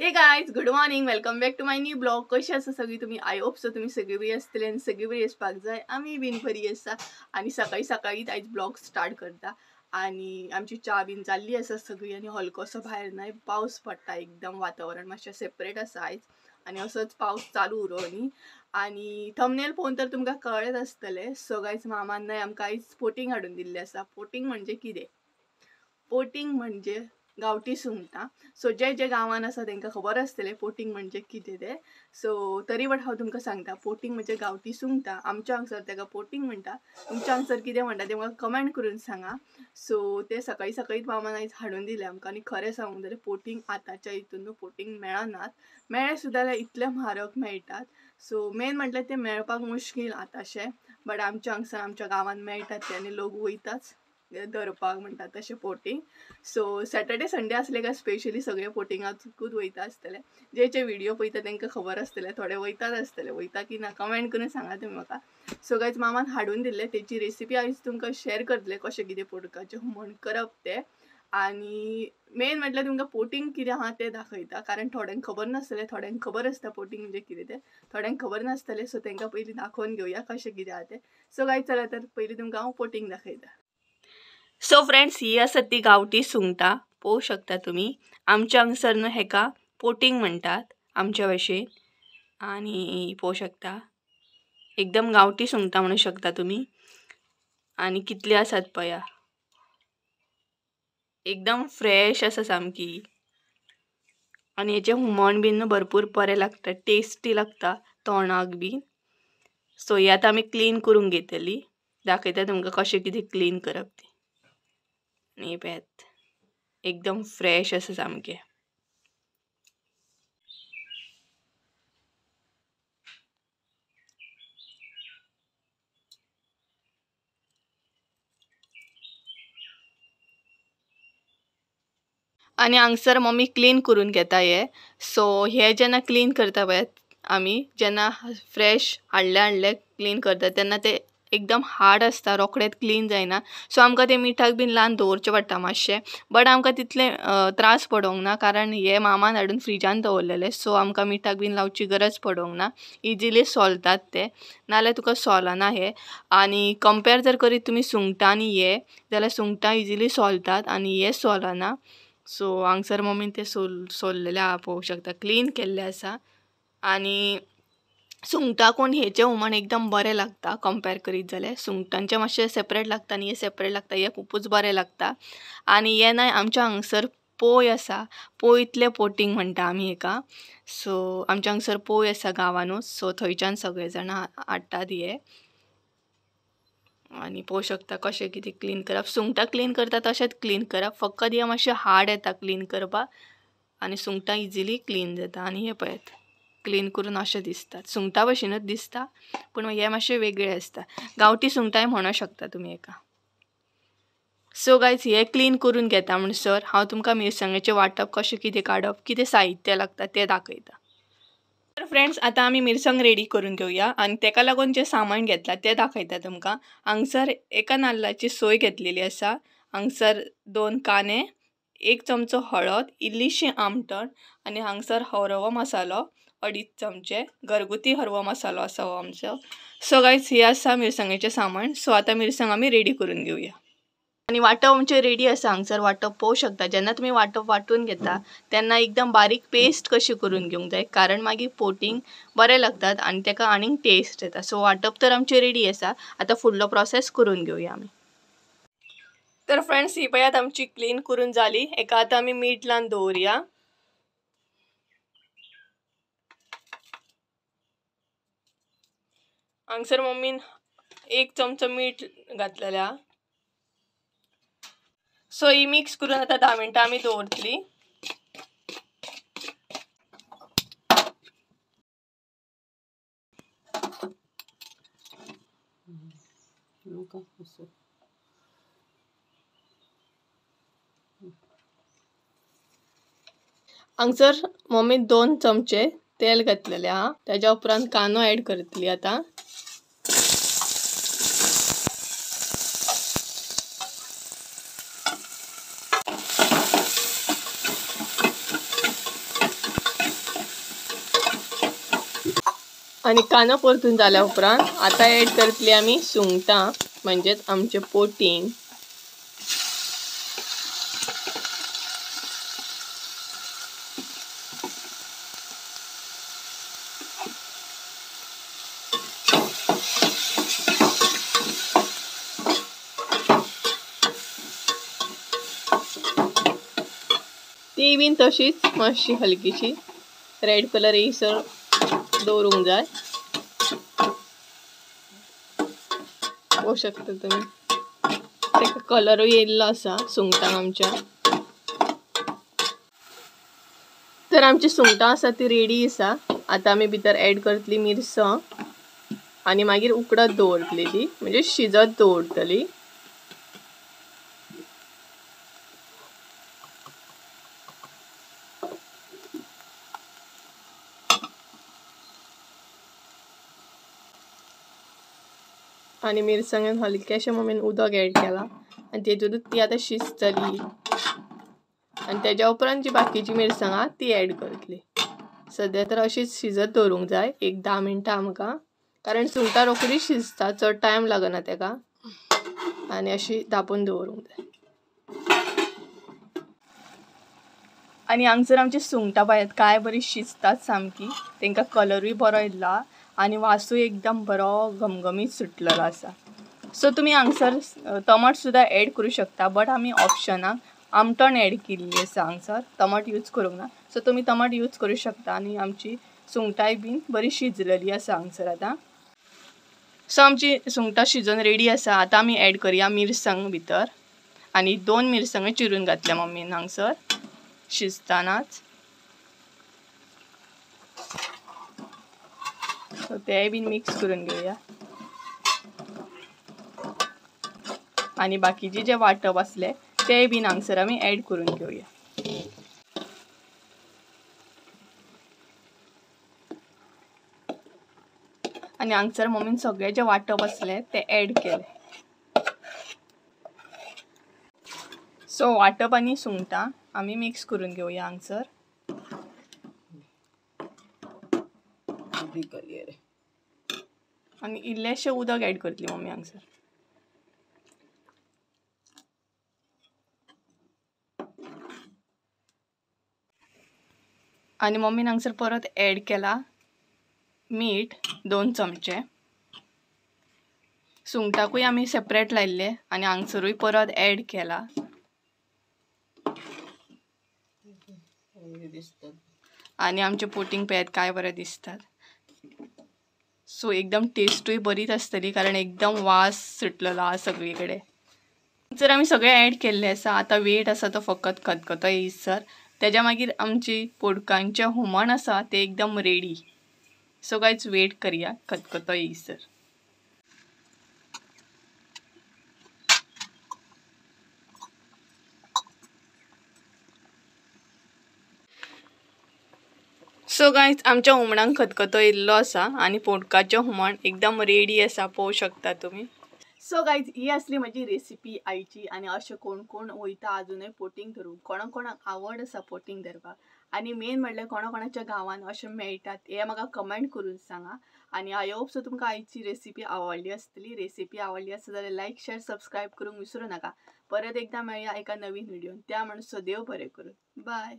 Hey guys, good morning, welcome back to my new blog. कशी आसा सगळी तुम्ही? I hope so तुम्ही सगळी बरी आसतली आनी सगळी बरी आसपाक जाय. आमी बीन बरी आसा आनी सकाळी सकाळीच आयज ब्लॉग स्टार्ट करता. आनी आमची च्या बीन जाल्ली आसा सगळी आनी हलकोसो भायर न्हय पावस पडटा, एकदम वातावरण मातशें सेपरेट आसा आयज आनी असोच पावस चालू उरो न्ही. आनी थंबनेल पळोवन तर तुमकां कळ्ळेंच आसतलें. सो गायज, मामान न्हय आमकां आयज पोटींग हाडून दिल्लें आसा. पोटींग म्हणजे कितें? पोटींग म्हणजे गांवठी सुंगटां. सो जे जे गांवान आसा तांकां खबर आसतलें पोटींग म्हणजे कितें तें. सो तरी बट हांव तुमकां सांगता, पोटींग म्हणजे गांवठी सुंगटां. आमच्या हांगसर ताका पोटींग म्हणटा, तुमच्या हांगसर कितें म्हणटा तें म्हाका कमेंट करून सांगा. सो ते सकाळी सकाळीच मामान आयज हाडून दिलें आमकां. आनी खरें सांगूंक जाल्यार पोटींग आतांच्या हितून न्हू पोटींग मेळनात, मेळ्ळें सुद्दां जाल्यार इतले म्हारग मेळटात. सो मेन म्हटल्यार ते मेळपाक मुश्कील आतांशें, बट आमच्या हांगसर आमच्या गांवान मेळटात ते आनी लोक वयताच धरपाक म्हणटात तशें पोटींग. सो सॅटर्डे संडे आसले काय स्पेशली सगळे पोटिंगाकूच वयता आसतले. जे जे व्हिडिओ पळयता तांकां खबर आसतलें, थोडे वयतात आसतले, वयता की ना कमेंट करून सांगा तुमी म्हाका. सो गायज, मामान हाडून दिल्लें तेची रेसिपी आयज तुमकां शेअर करतले, कशें कितें पोटकाचें हुमण करप तें. आनी मेन म्हटल्यार तुमकां पोटींग कितें आहा तें दाखयता, कारण थोड्यांक खबर नासतलें, थोड्यांक खबर आसता पोटींग म्हणजे कितें तें, थोड्यांक खबर नासतलें. सो तांकां पयलीं दाखोवन घेवया कशें कितें आहा तें. सो गायज, चला तर पयलीं तुमकां हांव पोटींग दाखयता. सो फ्रेंड्स, ही आसा ती गांवठी सुंगटां, पळोवंक शकता तुमी. आमच्या हांगसर न्हू हेका पोटींग म्हणटात आमच्या भाशेन. आनी पळोवंक शकता एकदम गांवठी सुंगटां म्हणूंक शकता तुमी. आनी कितली आसात पळया, एकदम फ्रेश आसा सामकी. आनी हेचें हुमण बीन न्हू भरपूर बरें लागता, टेस्टी लागता तोंडाक बीन. सो ही आतां आमी क्लीन करूंक घेतली, दाखयता तुमकां कशें कितें क्लीन करप तें. आनी पळयात एकदम फ्रेश आसा सामकें. आनी हांगसर मम्मी क्लीन करून घेता हे. सो हे जेन्ना क्लीन करता पळयात आमी, जेन्ना फ्रेश हाडले हाडले क्लीन करता तेन्ना ते एकदम हार्ड आसता, रोखडेच क्लीन जायना. सो आमकां ते मिठाक बीन लावन दवरचें पडटा मातशें, बट आमकां तितलें त्रास पडोंक ना, कारण हे मामान हाडून फ्रिजान दवरलेले. सो आमकां मिठाक बीन लावची गरज पडोंक ना, इजिली सोलतात ते, नाल्यार तुका सोलना हे. आनी कंपेर जर करीत तुमी सुंगटां आनी हे जाल्यार सुंगटां इजिली सोलतात आनी हे सोलना. सो हांगसर मम्मीन ते सोललेले आहा, पळोवंक शकता, क्लीन केल्ले आसा. आनी सुंगटां कोण हेचें हुमण एकदम बरें लागता कंपेर करीत जाल्यार. सुंगटांचें मातशें सेपरेट लागता आनी हें सेपरेट लागता, हें खुबूच बरें लागता. आनी हें न्हय आमच्या हांगसर पोय आसा, पोयतलें पोटींग म्हणटा आमी हेका. सो आमच्या हांगसर पोय आसा गांवानूच, सो थंयच्यान सगळे जाणां हाडटात हे. आनी पळोवंक शकता कशें कितें क्लीन करप. सुंगटां क्लीन करता तशेंच क्लीन करप, फकत हें मातशें हार्ड येता क्लीन करपाक आनी सुंगटां इजिली क्लीन जाता. आनी हें पळयात क्लीन करून अशें दिसतात, सुंगटां भशेनूच दिसता पूण हें मातशें वेगळें आसता. गांवठी सुंगटांय म्हणूंक शकता तुमी हेका. सो गायज, हें क्लीन करून घेता म्हणसर हांव तुमकां मिरसांगेचें वांटप कशें कितें काडप, कितें साहित्य लागता तें दाखयता. तर फ्रेंड्स, आतां आमी मिरसांग रेडी करून घेवया आनी तेका लागून जें सामान घेतलां तें दाखयता तुमकां. हांगसर एका नाल्लाची सोय घेतलेली आसा, हांगसर 2 कांदे, 1 चमचो हळद, इल्लीशी आमटण आनी हांगसर हरवो मसालो 2.5 चमचे, घरगुती हरवो मसालो आसा हो आमचो. सो गायज, हे आसा मिरसांगेचें सामान. सो आतां मिरसांग आमी रेडी करून घेवया. आनी वांटप आमचें रेडी आसा. हांगसर वांटप पळोवंक शकता. जेन्ना तुमी वांटप वांटून घेता तेन्ना एकदम बारीक पेस्ट कशी करून घेवंक जाय, कारण मागीर पोटींग बरें लागतात आनी ताका आनीक टेस्ट येता. सो वांटप तर आमचें रेडी आसा, आतां फुडलो प्रोसेस करून घेवया आमी. तर फ्रेंड्स, ही पळयात आमची क्लीन करून जाली. हेका आतां आमी मीठ लावन दवरया. हांगसर मम्मीन 1 चमचो मीठ घातलेलें आहा. सो ही मिक्स करून आतां 10 मिनटां आमी दवरतली. हांगसर मम्मीन 2 चमचे तेल घातलेलें आहा. तेज्या उपरांत कांदो एड करतली आतां. आनी कांदो परतून जाल्या उपरांत आतां एड करतली आमी सुंगटां म्हणजेच आमचें पोटींग। ती बीन तशीच मातशी हलकीशी रेड कलर येयसर दवरूंक जाय। पळोवंक शकता तुमी तेका कलरूय येयल्लो आसा सुंगटांक आमच्या। तर आमची सुंगटां आसा ती रेडी आसा। आतां आमी भितर एड करतली मिरसांग आनी मागीर उकडत दवरतली ती, म्हणजे शिजत दवरतली। आनी मिरसांगेन हलकेशें मम्मीन उदक एड केलां आनी तेतूंतच ती आतां शिजतली आनी तेज्या उपरांत जी बाकीची मिरसांगां ती एड करतली। सद्या तर अशीच शिजत दवरूंक जाय एक 10 मिनटां आमकां, कारण सुंगटां रोखडीच शिजता, चड टायम लागना तेका। आनी अशी धांपून दवरूंक जाय। आनी हांगसर आमची सुंगटां पळयात काय बरी शिजतात सामकी, तेंकां कलरूय बरो येयला आनी वासूय एकदम बरो घमघमीत सुटलेलो आसा। सो तुमी हांगसर टमाट सुद्दां एड करूं शकता, बट आमी ऑप्शनाक आमटण एड केल्ली आसा हांगसर, टमाट यूज करूंक ना। सो तुमी टमाट यूज करूं शकता। आनी आमची सुंगटांय बीन बरी शिजलेली आसा हांगसर आतां। सो आमची सुंगटां शिजोवन रेडी आसा। आतां आमी एड करया मिरसांग भितर आनी 2 मिरसांगो चिरून घातल्या मम्मीन हांगसर शिजतानाच। सो तेय बीन मिक्स करून घेवया आनी बाकीचे जे वांटप आसले तेय बीन हांगसर आमी एड करून घेवया। आनी हांगसर मम्मीन सगळे जे वांटप आसले ते एड केले। सो वांटप आनी सुंगटां आमी मिक्स करून घेवया हांगसर। आनी इल्लेशें उदक एड करतली मम्मी हांगसर। आनी मम्मीन हांगसर परत एड केला मीठ 2 चमचे। सुंगटाकूय आमी सेपरेट लायिल्ले आनी हांगसरूय परत एड केला। आनी आमचे पोटींग पळयात काय बरें दिसतात। सो एकदम टेस्टूय बरीच आसतली, कारण एकदम वास सुटलेलो आसा सगळी कडेन। जर आमी सगळें एड केल्लें आसा, आतां वेट आसा तो फकत खतखतो येयसर, तेज्या मागीर आमची पोडकांचें हुमण आसा तें एकदम रेडी। सो गायज वेट करया खतखतो येयसर। सो गायज आमच्या हुमणाक खतखतो येयल्लो आसा आनी पोडकाचें हुमण एकदम रेडी आसा, पळोवंक शकता तुमी। सो गायज ही आसली म्हजी रेसिपी आयची। आनी अशें कोण कोण वयता आजुनूय पोटींग धरूंक, कोणा कोणाक आवड आसा पोटींग धरपाक आनी मेन म्हणल्यार कोणा कोणाच्या गांवान अशें मेळटात हें म्हाका कमेंट करून सांगा। आनी I hope so तुमकां आयची रेसिपी आवडली आसतली। रेसिपी आवडली आसत जाल्यार लायक शेअर सबस्क्रायब करूंक विसरूं नाका। परत एकदां मेळया एका नवीन व्हिडियोन, त्या म्हणसर देव बरें करूं, बाय।